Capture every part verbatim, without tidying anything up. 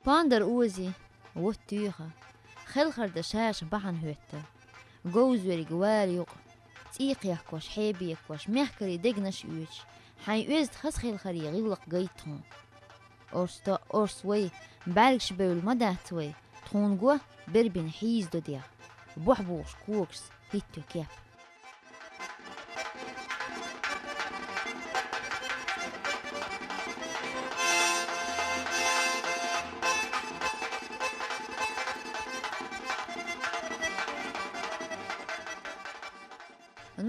Пандар ози, вот туьйха, хелхар дан шаьш бахьана хӀоьттина. Говзверг вала юкъа, цӀий кхехкош, хье бекош, мехкарий дегнаш оьцуш, хьайн оьзда хаза хелхарий гӀиллакх гайта тхуна. Орс тоъ, орс вай, бӀаьргаш бевлла ма дац вай, тхуна го бербина хьийза до дегӀ, бохь бухуш когашца хӀитто кеп.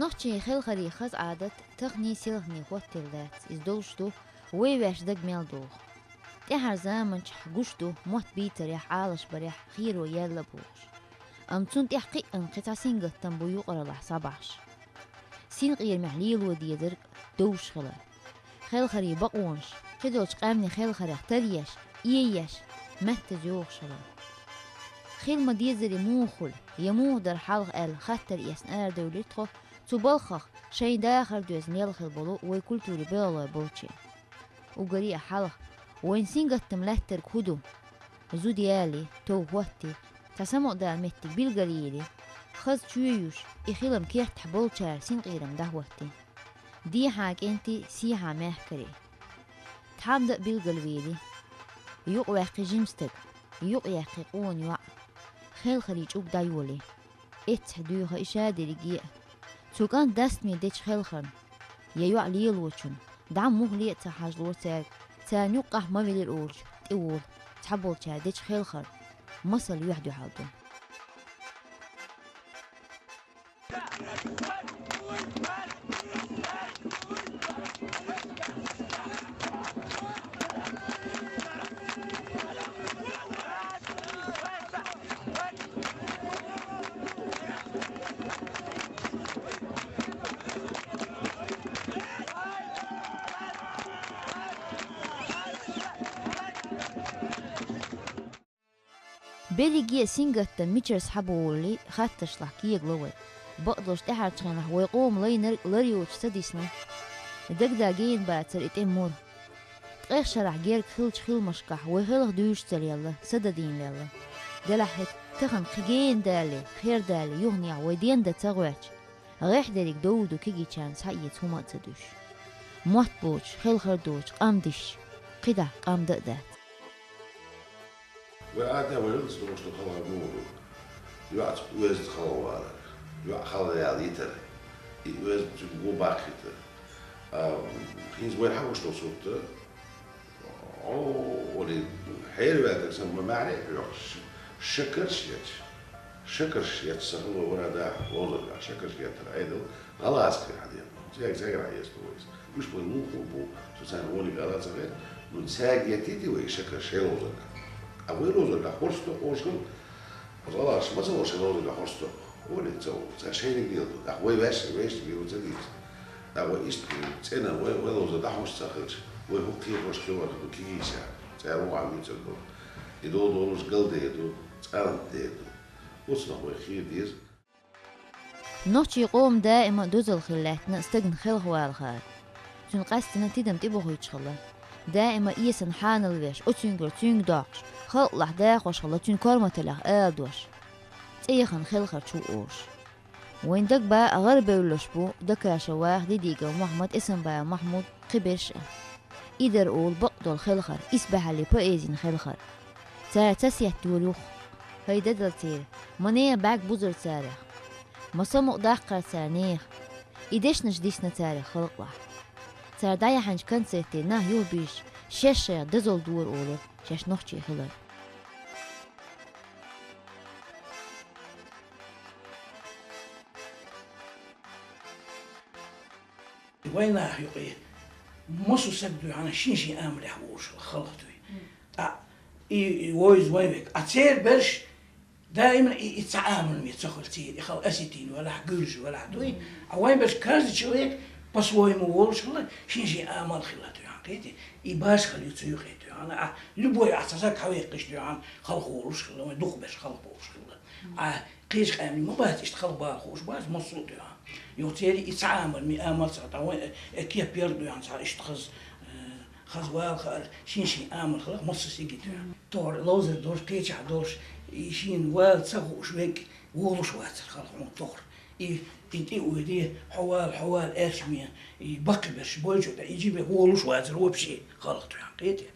Нохчийн хелхарий хаза Ӏадат тахний селхний хӀоттийла дац, иза долуш ду, вай ваьш дага мел доху. ТӀаьхьара заманчохь гуш ду, мотт бийцарехь, Ӏалашбарехь херо яьлла бохуш. Амма цунна тӀехь кхиъна кхин цхьа сингаттам бу юкъараллахь схьабахьаш. Синкъерамехь лело дезарг довш хилар. Хелхарий бакъонаш, кхидолчу къаьмнийн хелхарех тара еш, еш, меттаза йогӀуш хилар. Хила ма дезари муха хуьлу, я муха дара хьалха аьлла хаттар эцна арадевлира тхо, цу балхах шайн дахар доьзна лелла хила болу вай культурин белхалой болчийн. Уггаре а хьалха, вайн сингаттам лаьттарг хӀун ду? Зуда яли, тов хӀотти, цхьа самукъадан меттиг билгалйийли, хаза чоь юш, и хилам кертахь болчара синкъерам дӀахӀотти. Дехьа кӀентий, сехьа мехкарий. Тхьамда а билгалвийли. Юкъаваьккхи жима стаг, юкъаяьккхи къона йоӀ. Хелхарий чӀуг дӀайоли. Эццахь дуьйху и шадерриге а. Цу кӀант дастаме дечу хелхарна, я йоӀ лелочунна, дӀа муххале а ца хьажало цаьрга, царна юккъахь ма велира олуш, тӀеволу цхьаболчара дечу хелхарна, масал юьхь-дуьхьал ду. Берриге а сингаттам мичара схьаболале хатташлахь кегало вай. Бакъдолуш тӀаьхьарчу хенахь вай къоман лайнарг лар йоцуш ца дисна. ДагадогӀу гена бацара и тӀеман мур. Ткъех шарахь герга хиллачу хиламашкахь вай хелха дуьйш ца лелла, са дан дийна лелла. Делахь хӀета тахана кхин гена далале, хер далале юханехьа вай денна дан ца гӀоьртича, гӀехь дерриг довр ду кегийчарна схьаэца хӀума а ца дуьсуш. Мотт боцуш, хелхар доцуш, къам дисча, кхидӀа къам дан а дац. Вай Ӏадат вай лаьцна долуш ду хала муха ду. ЙоӀца оьзда хала валар, йоӀ хала яла йитар, и оьзда цуьнга го баккхийтар. А, хӀинца вай хьахуш долу сурт, О, олий, хьерваьлларг сан ма маьхьарий а хьоьхуш, шакарш етташ. Шакарш етташ сан хало вара даха, ловзаргахь шакарш еттара Ӏедал, гӀалгӀазкхий хьан дела. Цаьрга, цаьрга хьан есту вайса. Уьш вай муха бу, со царна вониг ала ца гӀерта, ну цаьрга еттийти вай шакарш шайн ловзаргахь. А вай ловзаргахь хорста олуш хила, Оцу гӀалгӀаша ма ца вара шайн ловзаргахь хорста. Олий ца ву, цара шайниг лела ду. ТӀаккха вай ваьшший, вешниг лела ца дийца. ТӀаккха вай иштта цӀена, вай, вай ловзар дӀахьош ца хилча, вай хӀу кхехьош хилар ду кегийчара. Цара ву а вуьйцур ду. И долу долуш галдер ду, цӀалат дер ду. Оцунах вай хир деза. Нохчийн къоман даима дозалла хила лаьттина стагана хелхавалахара. Цуьнан къаьстина тидам тӀебохуьйтуш хилла. Даима эсана хьанал веш, оцуьнгара цуьнга доккхуш, халкъалахь дахош хилла цуьнан корматаллех ала дош. ЦӀе яхана хелхар чу олуш. Вайн дагба а гӀарабевллаш бу Дакашев ваха Дидигов Мохьмад, Эсамбаев Махьмуд, кхиберш а. И дара олу бакъдолу хелхар, исбаьхьаллин поэзин хелхар. Цара ца сеттора юха. ХӀай дадал церан, ма нехан бӀаьрг бузара царех. Ма самукъадаккхара цара нехан. И дешнаш дисна царех халкъалахь. Цара дӀаяьхьначу концерте нах юхабижча, шаьш шайх дозалла дора олура шаьш нохчий хилар. Вайнах юкъе массо саг дуй хьана шен-шен амалехь волуш хала дуй. ТӀаккха и, и вовза вайн век. А церан берш даиман и, и цхьа амале ца хуьлу церан. И хала осетин велахь, гуьржи велахь дуй. А вайн берш каждый человек по-своему волуш хила, шен-шен амал хила дуй хьана, кхетий? И башхалла ю цу юкъе дуй хьана. А любой а цхьа саг хьавеккхаш дуй хьана, халха волуш хила, вайн дукхахберш халха болуш хила. А кхечу къаьмнийн ма бац иштта хала бала хууш бац, массо а дуй хьана. Юха церан и цхьа амал, ми амал ца, тӀаккха вайн, э, э, кеп яр дуй хьана цхьа иштта хаза, э, Хаза вала хаар, шен-шен амал хиларх массаза сиги туьйхьа. Тохара ловзар долуш, кхечахь долуш, и шена вала ца хууш верг волуш вацар хала хьуна тохара. И, и тӀе ойде, хьо вала, хьо вала аьлча бен, и баккхий берш бойчу тӀе, и жиме волуш вацар вообще хала туьйхьа, кхетий?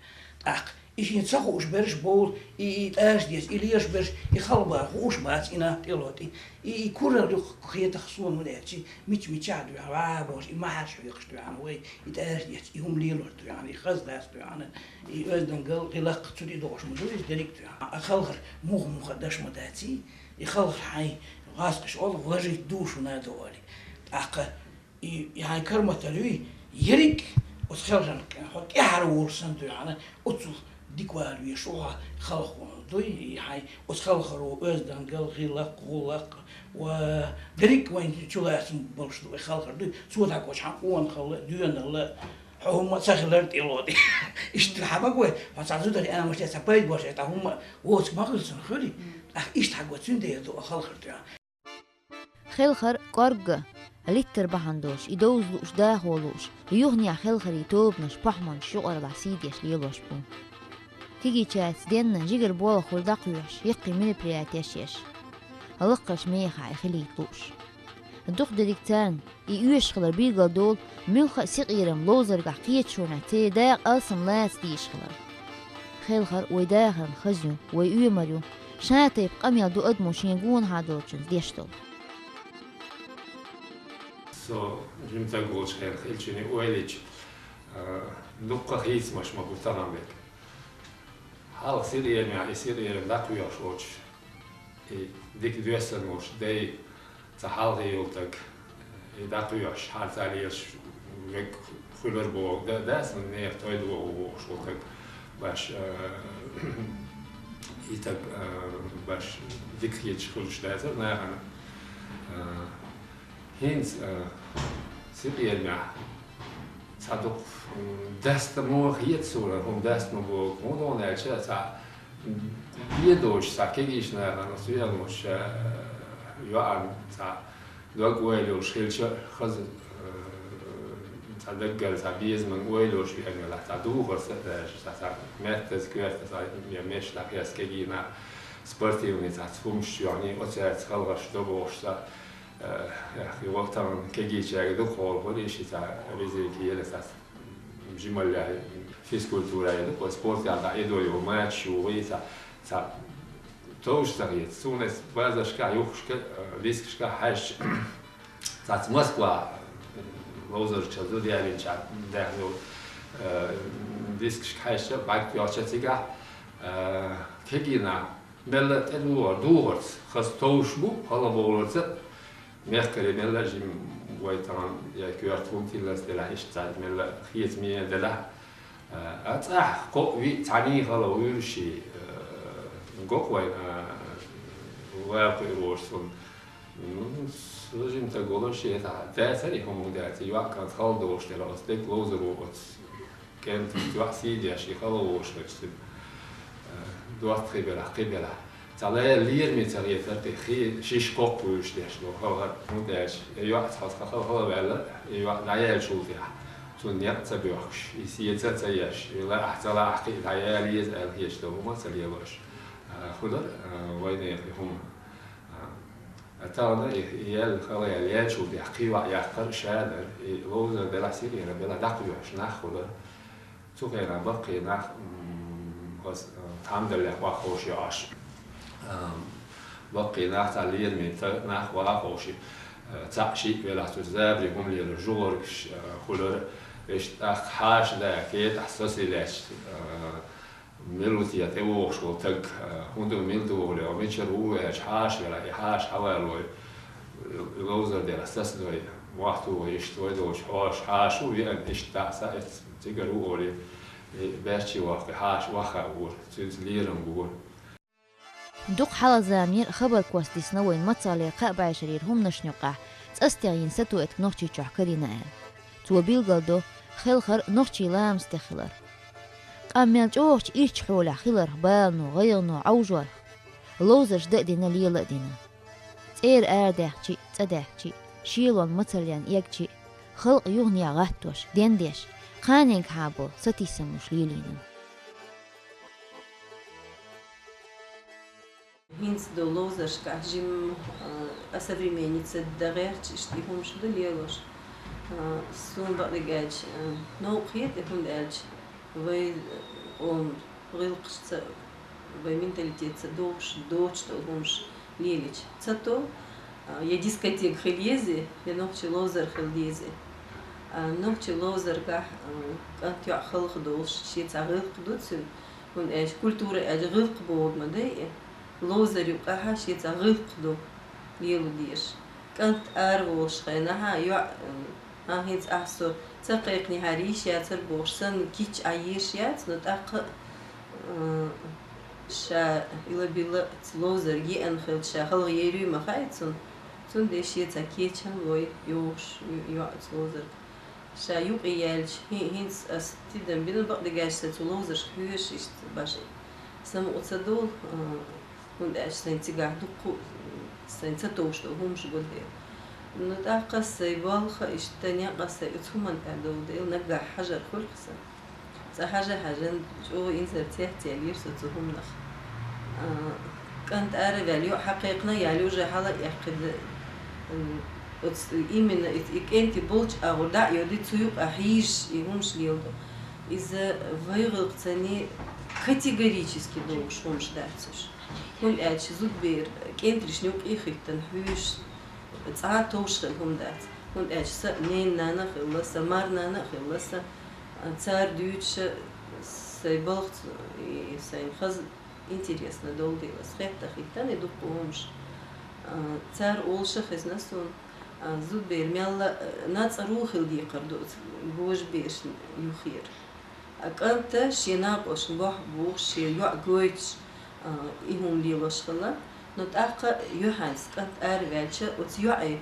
ТӀаккха и шена ца хууш берш бовла, и, и тӀараш деза, и лелаш берш, и хала бара хууш бац и нах тӀело тӀе. И, и куралла юкъа хетахь суна, хӀунда аьлча мича-мичахь дуьхьа, ваха бохуш, и махьарш хьоькхуш дуьхьа вай, и тӀараш деш, и хӀума лелор дуьхьа, и хаза дац дуьхьа, и оьздангалла, и лакха цу тӀе догӀуш ма ду иза дерриг дуьхьа. А халхар муха-муха даш ма дац и, и халхар хьайн гӀазкхаша олу важийта ду шуна а доали. ТӀаккха и, и хьайн карматар юй, ерриг а оцу хелхарна хьо тӀаьхьара волуш санна дуьхьа, оццул дика вала везаш ву хьо, халхо дуй, и хьайн оцу халхаро оьздангалла, гӀиллакх, гӀуллакх, ва дерриг а вайн чулацам болуш ду, и халхар дуй, цо дӀагочу хьан къонахалла, доьналла, хьо хӀумма а ца хилар тӀело тӀе. Иштта хьан ма гой, хьо цхьа зударий амаш тӀе, цхьа пайда бош, цхьа хӀумма а воцу ма хилла сан хуьлий? Ахь иштта хьан гой, цуьнан дера ду а халхар дуьхьа. Хелхар кӀоргга, литтар бахьана долуш, и довза лууш, дахо лууш, юханехьа хелхарийн тобанаш, похӀманаш юкъараллахь сий деш лелош бу. Кегийчаьрца денна жигара болх хуьлу дӀакхоьхьуш, яккхий мероприятеш еш, лакхарчу мехахь и хилийта лууш. Дукха дерриг царна и оьшуш хилар билгалдолу муьлхха а синкъерам ловзаргахь кхечу хенахь церан дакъа алсам лаца дезаш хилар. Хелхар вай дахаран хаза ю, вай оьмар ю, ша тайпа къамел ду адамо шен гонахьа долчунца деш долу. Со жимтаг волчу хенахь хилча, ойла йича, а, дуккха хийцамаш ма бу тахана бен. Хьалха синкъерамехь, и синкъерам дӀакхоьхьуш волчу, и дика доьссина волчу дай, цхьа хьалхе йолу таг, и дӀакхоьхьуш, хьарца лелаш верг хуьлур боху, да, дац, нехан тойду вохуш волу таг баш, а, и таг, а, баш дика хеташ хуьлуш дацара нахана. А, хӀинца, а, синкъерамехь цхьа дукха, м, даста ма хета суна, хӀума даста ма боху, хӀунда аьлча цхьа, м, бедолуш цхьа кегийчу нахана, оцу веаночу, а, йоӀарна цхьа дог ойла йолуш хилча, хаза, э, цхьа даггара цхьа безаман ойла йолуш веана велахь, цхьа духарца а даьржа, цхьа, цхьа меттаза, коьртаза, я мешла кхес кегийна, спортивный цхьацца хӀумаш чоьхний, оцаьрца халхарш до бохуш цхьа, э, эх, и вахтан кегийчаьрга дукха хьолахура, и ши цхьа резинка ела цхьа жималлехь, физкультура ела, спорт ял дӀа идо йо, матч ю, вай цхьа, цхьа товш ца хета. Суна эс базаршкахь, юххашка, э, дискашкахь хьаьжча, цац Москва, э, ловзарча зуда ялинча даьхна йолу, э, дискашка хьаьжча, бӀаьрг йохча цигахь, э, кегийна мелла тӀедугӀар, духарца, хаза товш бу, хала бовларца, мехкаре мелла жим вай тахана я коьрта хӀума тилланца делахь, иштта цхьа мелла хецаме делахь, а, а цӀахь кхоъ виъ цхьаьний хала вуьйруший, а, гокъ вайн, а, ваьлла кхуьур волуш цунна. Ну, со жимтаг волуш, шен тӀехь дацара и хӀума, хӀунда аьлча йоӀ кӀант хала долуш дела, оцу дерг ловзаро оцу кӀентан йоӀ сий деш, и хала волуш хилча цуьнан, э, доттагӀий белахь, кхин белахь. Цхьа лераме ца хетара, кхин шиша кхоккхуьйлуш деш долу хала, хӀунда аьлча и йоӀ цхьа хала, хала ваьлла, и йоӀ дӀаяьллачул тӀехь, цунна некъ ца боьхкуш, и сеца а ца еш, и лаахь ца лаахь кхин дӀаяла еза аьлла хеташ долу хӀума а ца лелош, э, хуьлура, э, вайнехан и хӀума. Э, Тахана и, и яьлла хала яьлла яьллачул тӀехь кхин йоӀ яккхар ша дара, и ловзар белахь, синкъерам белахь дӀакхоьхьуш нах хуьлура. Цу хенахь баккхий нах, м, хас, э, тхьамдаллех ваха ховш йоӀаш. Э, баккхий нах, цхьа лераме та-, нах ваха ховш, э, цхьаъ шиъ велахь цу забаре хӀума лело жугӀургаш, э, хуьлура. Иштта тӀаккха хьаша да, кетӀахь соси лаьцна, э, мила ву те тӀевогӀуш волу таг, а, хӀунда ву, мила ду ву, мичара ву аьлча, хьаша вела, и хьаша хьавалой, и ловзар дела сацадой, мохь тухой, иштта вай долчу хьоша, хьаша ву веана, иштта дӀа а са эцна, цигара ву олий, и баьрчий воккхий хьаша ваха а вора, цуьнца лерам бора. Дукха хьалха заманера хабар костдисна вайн мацаллера кхаа бӀешарера хӀуманашна юкъахь цӀа стегӀийна сатойтарг Нохчийчохь карийна аьлла. Цо билгалдо хелхар нохчийн ламастех хилар. Къамел чӀогӀачу ирчу хьолехь хиларх балано, гӀайгӀано, Ӏовжорх, ловзарш дан а дина, лела а дина. ЦӀера арадаьхчи а, цӀа даьхчи а, шелонан мацаллен эгчи а, халкъ юханехьа гӀаттош, дендеш, кханенга хьабо сатийсамаш лелийнан. ХӀинца долу ловзаршкахь жимма, а, осовремениться дан гӀерташ иштта и хӀумаш ду лелош. А, суна бакъдерг аьлча, а, новкъа хета и, хӀунда аьлча вай, а, къоман гӀиллакхашца, вай менталитетца догӀуш доцуш долу хӀумаш лелийча. Ца то, а, я дискотека хила еза, я нохчийн ловзар хила деза. А, нохчийн ловзаргахь, а, кӀант, йоӀ халха долуш, шен цхьа гӀиллакх ду цуьнан, хӀунда аьлча культура аьлча гӀиллакх бохург ма дай и. Ловзар юкъахь шен цхьа гӀиллакх ду лело дезаш. КӀант ара волуш хенахь, йоӀ, м, а, хӀинца ахь со ца кхайкхинехьара йиш яцара бохуш, санна кийча Ӏан езаш яц, но тӀаккха, м, ша ила-била ловзарга еана хилча, ша халха ер ю ма хаьа цунна, цундела шен цхьа кечам вой йогӀуш ю-, йоӀ цу ловзарга. Ша юкъе яьлча, хӀин-, хӀинца ас тидам бина, бакъдерг аьлча, сан цу ловзаршка хьоьжуш иштта башха самукъа ца долу, а, хӀунда аьлча сайн цигахь дуккха, а, сайн ца товш долу хӀумаш бу дела. Ну, тӀаккха сайн балха иштта некъа сайн оцу хӀуманна тӀехь долу дела, наггахь хьажар хуьлу-кх сан. Цкъа хьажа-хьажан, чӀогӀа инзаре цецъяьллера со цу хӀуманах. А, кӀант ара а ваьлла, йоӀ хьакхайкхина а яьлла, уже хьала а эккхина, м, оцу именно и, и кӀентий болчу агӀор дӀа а йодий, цу юкъа хьийзаш и хӀумаш леладо. Иза вай гӀиллакхца категорически догӀуш хӀумаш дац уьш. ХӀунда аьлча зудабер кӀентаршна юкъе а хӀиттина хьоьжуш, цкъа а товш хилла хӀума дац. ХӀунда аьлча сан ненан нана а хилла, сан марнана а хилла сан, а, цара дуьйцуш а, сайн балхаца и сайн хаза интересно долу дела, ас хетта-хӀиттина и дуккха хӀумаш. А, цара олуш а хезна суна, а, зудабер мелла а, нацкъара хила декхар ду оцу гожа берашна юххера. А кӀанта шен накъошна бохь бухуш, шен йоӀ гойтуш, а, и хӀума лелош хилла. Но тӀаккха юьхьанца кӀант араваьлча, оцу йоӀе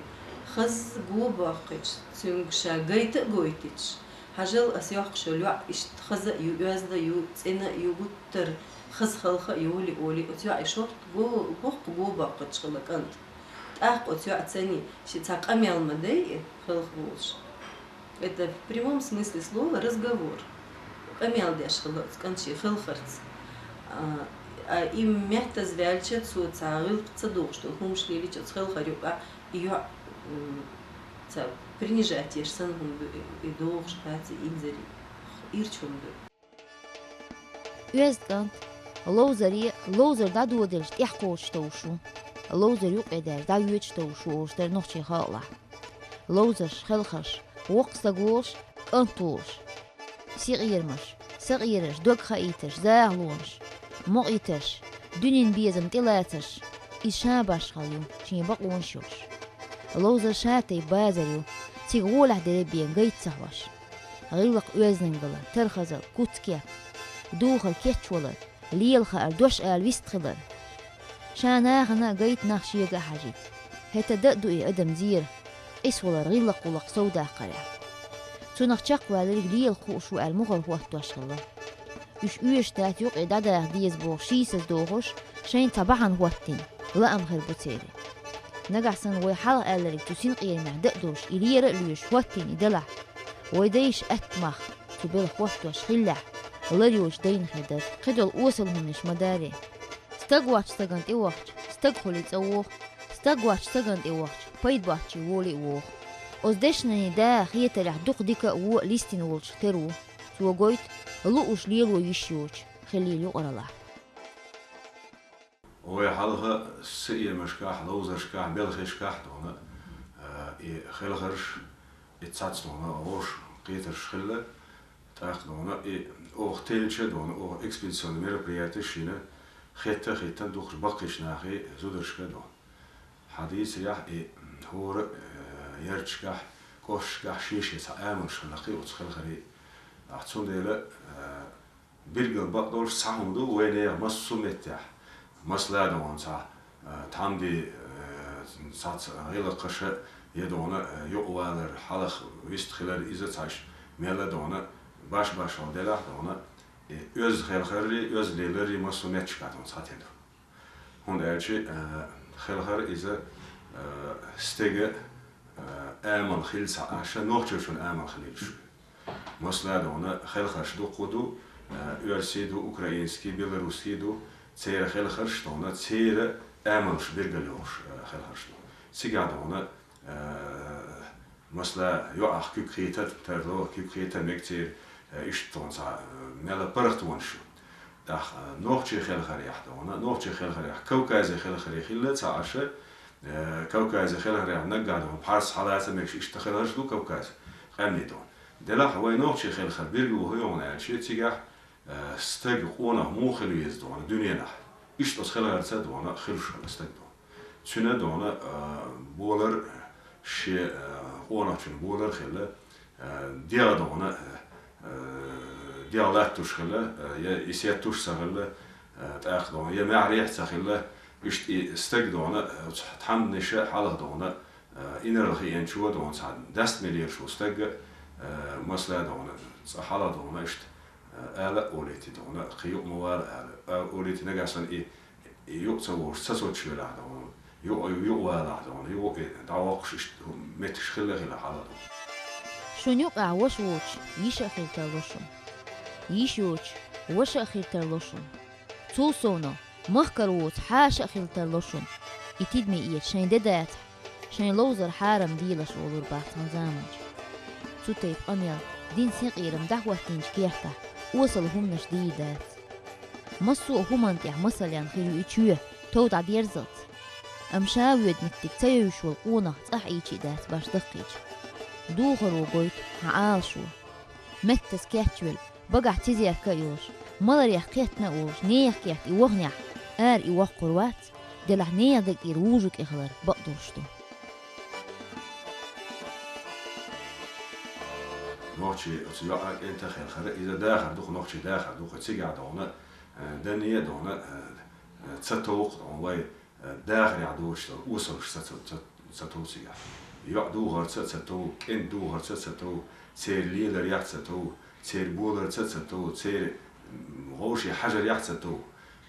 хаза го боккхуьйтуш, цуьнга ша гайта а гойтуьйтуш, хьажал, ас йоккхуш йолу йоӀ иштта хаза а ю, оьзда а ю, цӀена а ю, гуттар а хаза халха а ю, олий, олий, оцу йоӀе шортта го, боккха го боккхуьйтуш хилла кӀанта. ТӀаккха оцу йоӀаца шен цхьа къамел ма дай и, халха волуш. Это в прямом смысле слова разговор. Къамел деш хилла оцу кӀанта шен хелхарца. А, а и меттаза ваьлча, цо цхьа гӀиллакх ца догӀуш долу хӀумаш лелийча оцу хелхар юкъахь, и йоӀ, м, цхьа принижать еш санна хӀума ду, и догӀуш дац, и инзаре ирча хӀума ду. Оьзда кӀант, ловзаре, ловзар дӀадоделча тӀехь кхочуш товш ву. Ловзар юкъе даьлча дӀавоьдуш товш ву олуш дара нохчийн халкъалахь. Ловзарш, хелхарш, воккха стаг волуш, кӀант волуш. Синкъерамаш, сакъераш, дог хаийтарш, захалонаш, мукъайитарш, дуьненан безам тӀелацарш, иза ша башхалла ю, шен бакъонаш йолуш. Ловзар ша тайпа базар ю, цига гӀолехь дерриг а бен гайта ца хьош. ГӀиллакх оьздангалла, тархазалла, куц-кеп, духар, кечвалар, лела хаар, дош ала вистхилар. Ша нахана а гайта, нах шега а хьажийта. ХӀета дан а ду и адам зера, къийсавалар, гӀиллакх-гӀуллакх совдаккхарехь. Цунах чекхваьлларг лела хууш ву аьлла мухӀар хӀоттош хилла. Уьш оьшуш дац, юкъе дӀадаха деза бохуш шийсаза дохуш, шайна цхьа бахьана хӀоттийна, лаам хир бу церан. Нагахь санна вай хьалха аьлларг цу синкъерамехь дан а долуш, и лера а лоьшуш хӀоттийна и делахь, вай дайша атта мах цу белхан хӀоттош хиллехь, лар йоцуш дайна хир дара, кхидолу осал хӀуманаш ма дарий. Стаг воцчу стагана тӀевахча, стаг хуьлий цӀа воху, стаг воцчу стагана тӀевахча, пайда боцчий волий а воху. Оцу дешнийн да хетарехь дукха дика а, вон а листина волчух тера ву. Цо гойту, лууш лело йиш йоцуш хиллийла юкъараллахь. Вай хьалха синкъерамашкахь, ловзаршкахь, белхешкахь дуьйна, а, и хелхарш, и цхьацца дуьйна вовшах кхетарш хилла, тӀаккха дуьйна и оха теллача дуьйна, оха экспедиционный мероприятеш йина, хетта-хӀиттина дукхачу баккхийчу нахе, зударшка дуьйна. Хьан дийцарехь, и хӀора, э, ярташкахь, кӀошташкахь шен-шен цхьа амалш хилла-кх оцу хелхарийн. Ахь цундела, э, билггал бакъдолуш цхьа хӀума ду вайнехан массо а меттехь. Масала дуьйна цхьа, э, тхьамди, э, цхьацца гӀиллакхаш а, я дуьйна, э, юкъавалар, хьалха вистхилар, иза цхьаьш мелла а дуьйна, баш-башхалла делахь а дуьйна, и оьзда хелхаррий, оьзда леларрий массо а метташкахь дуьйна цхьаьна ду. ХӀунда аьлча, а, хелхар иза, а, стеган, а, амал хилла ца Ӏаш, нохчочун амал хилла йиш ю. Масала, дона хелхарш дукха ду, э, оьрсий ду, украинский, белорусский ду, церан хелхарш дона, церан амалш биргал йолуш, э, хелхарш ду. Цигахь дона, э, масала, йоӀах куьг хетар тарло, куьг хетар мега церан, э, иштта дона цхьа, э, мел паргӀатонаш ю. ТӀаккха, э, нохчийн хелхарехь дона, нохчийн хелхарехь, Кавказе хелхаре хилла цхьа Ӏаш, э, Кавказе хелхарехь наггахь дона, пхьарс хьалаца мегаш иштта хелхарш ду Кавказе, къаьмнийн дона. Делахь вай нохчийн хелхар биргал ву хӀун йогӀу аьлча, цигахь, э, стаг къонах муха хила веза дона дуьненахь. Иштта оцу хелхарца дона хилуш хилла стаг дона. Цуьнан дона, э, болар, шен, э, къонахчун болар хилла, э, дегӀ дона, э, э, дегӀ латтуш хилла, э, я и сеттуш ца хилла, э, тӀаккха дона, я маьхьарехь ца хилла, иштта и стаг дона, э, оцу тхьамданаша хьалха дона, э, инарла хиъначо дона цхьа даст мел ераш ву стаг, э, масала дона, цкъа хьалха дона иштта, э, ала а олийти дона, кхин юкъа ма вала ала, а, олийти нагахь санна и, и юкъа ца вогӀуш, ца соцуш велахь дона, юкъа, юкъа валахь дона, юкъа и дӀавоккхуш иштта меттигаш хилла хилла хьалха дона. Шун юкъахь ваша воцуш, йиша а хила тарло шуна. Йиша йоцуш, ваша а хила тарло шуна. Цул совнаха, махкара воцу хьаша а хила тарло шуна. И тидаме эца шайн де дацахь, шайн ловзар хьарам делаш олур бац цхьана заманчохь. Цу тайпа къамел динан синкъерам дӀахӀоттийначу кертахь осал хӀуманаш дийр дац. Массо а хӀуманна тӀехь масал ян хир ю и чоь, тов дӀадерзалц. Амма ша воьду меттиг ца евзаш волу къонах цӀахь ийчий дац баш даккхийча. Духаро гойту хьан Ӏалашо. Меттаза кечвелла, багахь цизерка а йолуш, маларех кхеттана а волуш, нехан керта и ваханехь, ара и воккхур вац, делахь нехан дага тӀера вужу кӀехалар бакъдолуш ду. Нохчий оцу йоӀа кӀентан хелхар, иза дахар ду-кх, нохчий дахар ду-кх, цигахь дона, э, данне а дона, э, э, ца товкху дона вай, э, дахарехь доцуш долу осалш ца, ца, ца, ца тов цигахь. ЙоӀ духарца а ца тов, кӀентан духарца а ца тов, церан леларехь а ца тов, церан боларца а ца тов, церан, м, вовшийн хьажарехь а ца тов.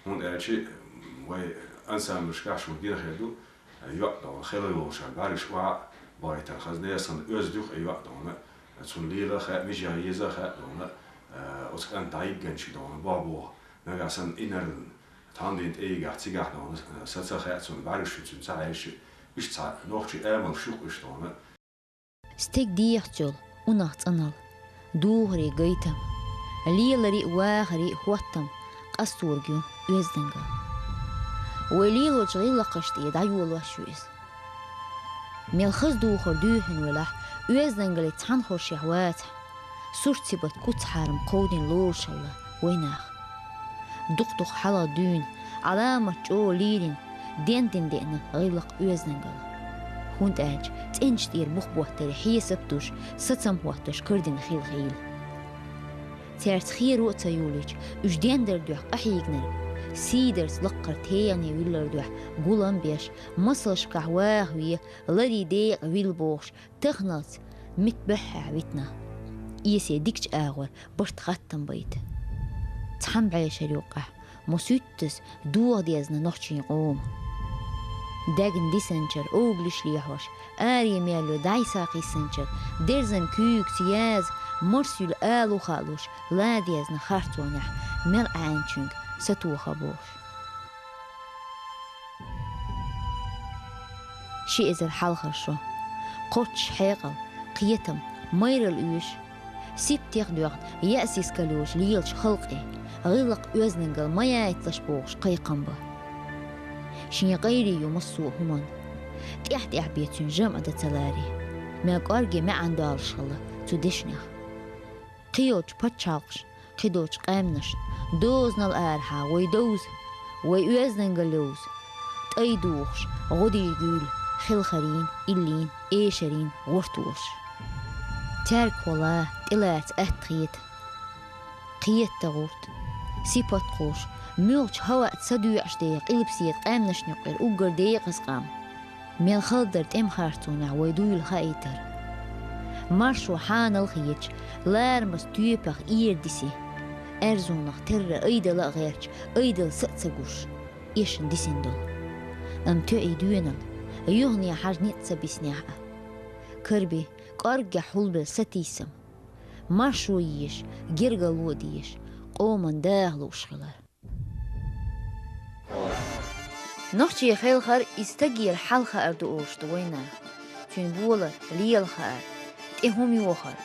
ХӀунда аьлча, м, вай ансамблашкахь шуна гина хир ду, йоӀ дона хелхар йолчара бӀаьргаш охьа а бахийтар хаза, несан оьзда ю-кх и йоӀ дона, цунна лела а хаьа, мичахь еза а хаьа дона, э, оцу кӀанта дӀайигначу дона бохь-боху, нагахь санна инарла тхьамдина тӀе йигахь, цигахь дона, э, са ца хаьа цунна, бӀаьргаш шу цуьнан ца хьаьжча, иштта цхьа нохчийн амалш ю-кх уьш дона. Стеган дегӀаца йолу унах цӀаналла, духаре гайтам, леларе а, вахаре а хӀоттам къасторг ю оьздангалла. Вай лелочу гӀиллакхашна тӀера дӀайолош ю иза. Мел хаза духар дуьйхина велахь, оьздангаллица цхьаьна хоршехь вацахь, сурт-сибат куц-хьарам кховдийна лоруш хилла вайнах. Дукха-дукха хьалха дуьйна, Ӏаламат чӀогӀа лийрина, дендина деана гӀиллакх-оьздангалла. ХӀунда аьлча цӀеначу тӀера бух боттаре хьесап а душ, сацам а хӀоттош кардина хилла хийла. Цаьрца херо а ца юлийча, уьш дендар дуьхьа къахьийгинарг, сийдарца лаккхара техне виллар дуьхьа гулам а беш, масалшкахь ваха ве, ларийн декъе вилла бохуш, таханалц мит буьххьехь витина. Эсе дикачу агӀор барт-хаттам байта. Цхьана бӀешара юккъехь, масийттаза дохадезна нохчийн къоман. Дегна дисинчара овгалиш лехьош, аре мелло дӀасакхиссинчара, дерзан куьйгаца яза, марсйуьллу ала а хаалуш, ладезна харцонехь мел Ӏаьнначуьнга сатоха бохуш. Ши эзар хьалхара шо. Кхоччуш хьекъал, кхетам, майралла оьшу, сиптех а доьгӀна, яа сискал йолуш лелачу халкъе, гӀиллакх-оьздангалла ма яйталаш бохуш кхайкхам бан. Шен къайле ю массо а хӀуманна. ТӀаьхь-тӀаьхьа бен цуьнан жамӀ дан ца ларе, мел кӀорге маьӀна долуш хилла цу дешнех. Кхийолчу пачхьалкхашна, кхидолчу къаьмнашна, дозанал арахьа вай довза, вай оьздангалла йовза, тӀай духуш, гӀо дийр дуьйла хелхарийн, иллин, эшарийн гӀортош. Цаьрга хӀолла тӀелаца атта хета. Кхетта гӀурт, сипат кхуш, муьлхачу хӀаваъ ца доьӀуш дерг къилбаседа къаьмнашна юккъера уггар декъаза къам. Мел хала дара тӀеман харцонехь вай дуйла хаийтар. Маршо хьанал а хеташ, ларамаза тоьпах эр диси, аьрзунах терра айдала а гӀерташ, айдала са а ца гуш, эшна дисина долу. Амма тоьий доьналла, юхане хьажа ницкъ ца биснехь а. Карби, кӀорггехь хьулбелла сатийсам. маршо еш, гергарло деш, къоман даха лууш хилар. Нохчий хелхар из стагера хьалха ар ду олуш ду вайна. Цуьнан бола лела хаар, тӀе хӀума йохар,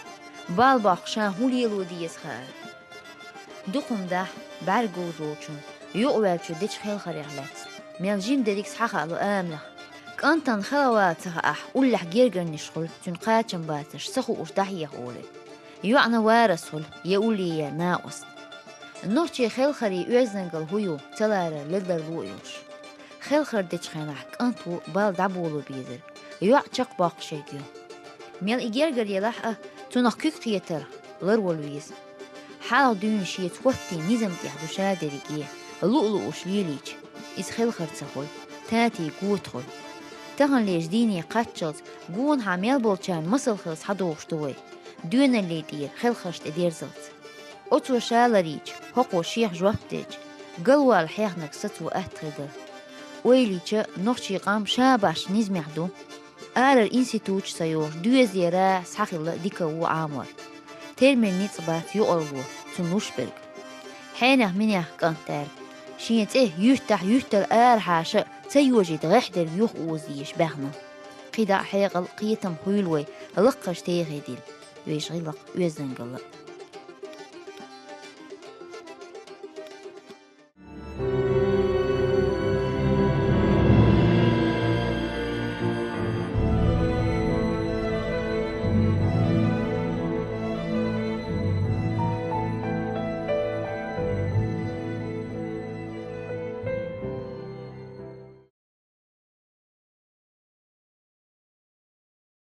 бал боккхуш ша хӀун лело деза хаар. Дукхум дахь бӀаьрг говзолчун юкъаваьллачу дечу хелхарех лаьцна. Мел жима дерриг схьахаало амалех. КӀантана хала вала ца хаахь, уллехь гергарниш хуьлу, цуьнан кхачам бацарш, ца хууш дӀахьеха олий. ЙоӀна варас хуьлу, я уллехь, я накъост. Нохчий хелхарийн оьздангалла хӀун ю, ца ларар ледарло а йолуш. Хелхар дечу хенахь кӀант ву бал дӀаболо безар, йоӀ чекхбоккхуш ерг ю. Мел и гергар елахь а, цунах куьг кхетарх ларвала веза. Хьалха дуьйна шеца хӀоттийна низам тӀехь ду ша дерриге, луъ-лууш лелийча, иза хелхар ца хуьлу, татий гота хуьлу. Таханлерчу дийне кхаччалц гонахьа мел болчарна масал хила схьадогӀуш ду вай. Доьналлин тӀера хелхарш тӀе дерзалц. Оцо ша ларийча, хӀокхо шех жоп делча, галвала хьехнарг сацо атта хир дара. Ойла йича, нохчий къам ша башха низамехь ду. Арара институташ ца йогӀуш, доьзалера схьахилла дика ву Ӏамор. Термин ницкъ бац юкъарло, цунна луш берг. Хьенех-минех кӀант даьрга, шен цӀе юьттахь юьттара арахьаша а ца йожийта гӀеххьа дерг юха оза дезаш баьхна. КхидӀа а хьекъал, кхетам хуьлу вай, лакхарчу техе дилла, вешан гӀиллакх, оьздангалла.